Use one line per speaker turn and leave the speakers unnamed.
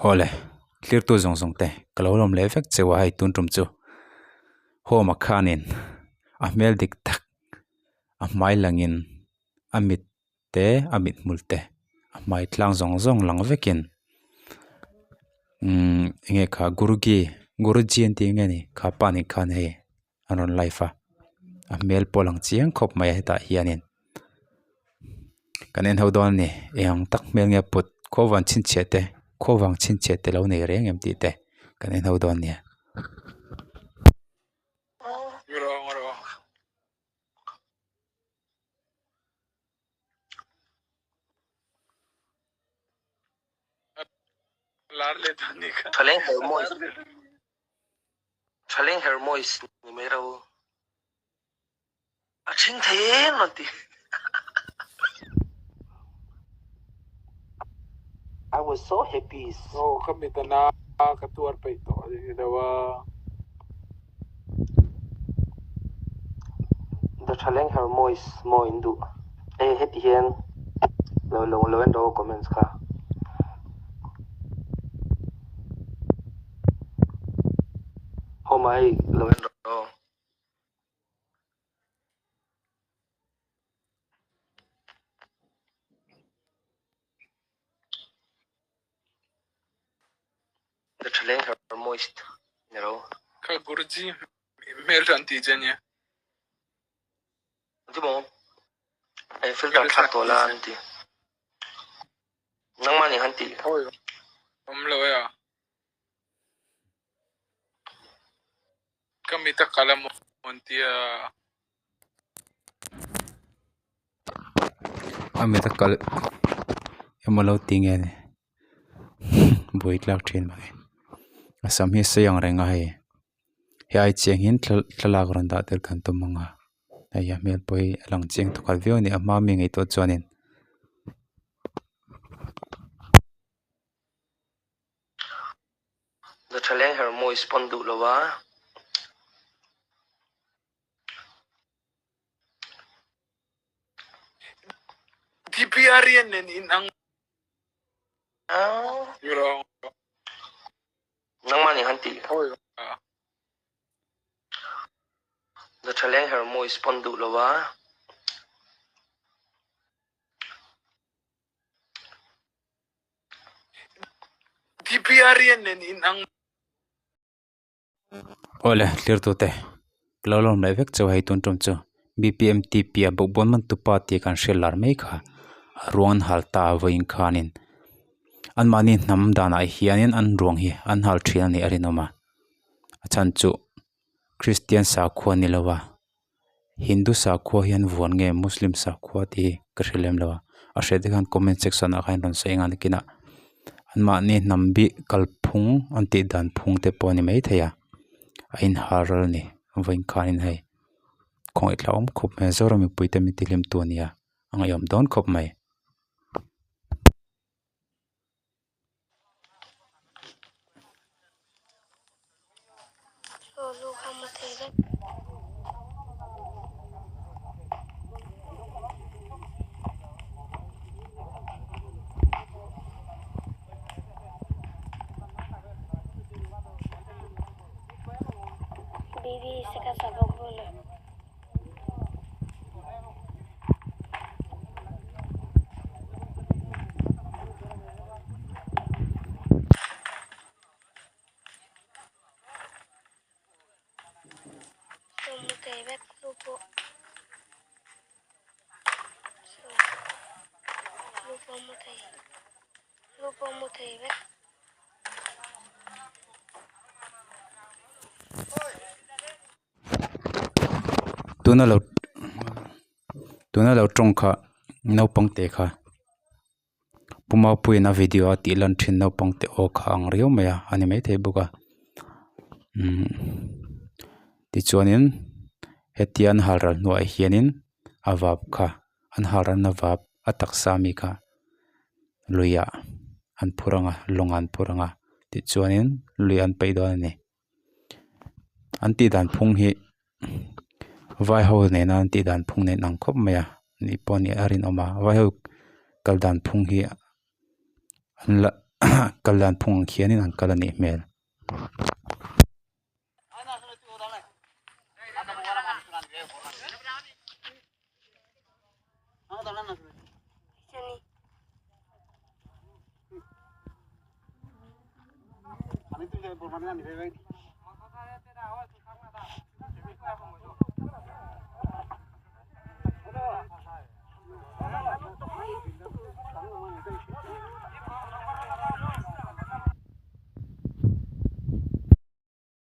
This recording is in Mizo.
Awle, tlirtu zawng zawng te ka lo lawm leh vek cheu a hei tun tum chu home ah khanin a hmel dik tak a hmai langin a mit te a mit hmul te a hmai tlang zawng zawng lang vekin umm enge kha gurugi guruji an tih nge ni kha pa nen khan hei an rawn live a a hmel pawh a lang chiang khawp mai a hetah hianin kan en ho dawn a ni eng ang tak hmel nge put khuavan chhinchhiah te khuavang chhinchhiah te lo nei reng em tih te kan en ho dawn a nia.
Thaleng Hermois ni mai ro. A ṭhing thei em rawn ti. I was so happy.
Aw ka mit a na ka tuar peih tawh a ni lo a.
The Thaleng Hermois maw in duh. Hei heti hian lo lo lo en rawh comments kha. Ho mai lo en rawh. The thaleng her moist ni ro.
Kha Guruji hmel ran ti che nia.
Ti maw? Ei filter thlak tawh la an ti. Nangmah nih han ti.
Oi awm lo e a. Ka mit a kal a maw an ti a.
A mit a kal emaw lo ti nge ni buai tlak thin mai a sam hi a sei ang reng a hei hei ai chiang hian thlalak rawn dah tel kan tum ang a hei a hmel pawh hi a lang chiang thawkhat viau a ni a hma mi ngaihtuah chuanin.
The Thaleng Hermois pawn duh lo a.
DPR nen in ang.
Nangmah nih han ti. The Thaleng Hermois pawn duh lo a.
DPR nen in ang.
Awle tlirtute ka lo lawm leh vek chauh hei tun tum chu B_P_M_T_P a bawkbawn man tupa tih kan hriat lar mai kha a ruang an hal ta a vawiin khanin anmahni hnam danah hianin an ruang hi an hal thin a nih a rinawm a a chhan chu Christian sakhua ni lo a Hindu sakhua hian vuan nge Muslim sakhua tih hi ka hre lem lo a a hriat te khan comment section ah khan rawn sawi ang a nakinah anmahni hnam bik kalphung an tih dan phung te pawh a ni maithei a a inhal ral a ni vawiin khanin hei khawngaih hlauhawm khawp mai a Zoram mipui te min tihlim tu a ni a a ngaihawm dawn khawp mai. Tuna lo tuna lo tawng kha naupang te kha Pu Mapuiin a video a tih lan thin naupang te aw kha ang riau mai a a ni maithei bawk a umm tichuanin hetia an hal ral hnuah hianin a vap kha an hal ralna vap a taksa ami kha luiah an phur ang a lawngah an phur ang a tichuanin lui an peih dawn a ni. An tih dan phung hi vai ho nena an tih dan phung nen ang khawp mai a nih pawh a nih a rinawm a vai ho kal dan phung hi an la. kal dan phung ang khianin an kal a nih hmel.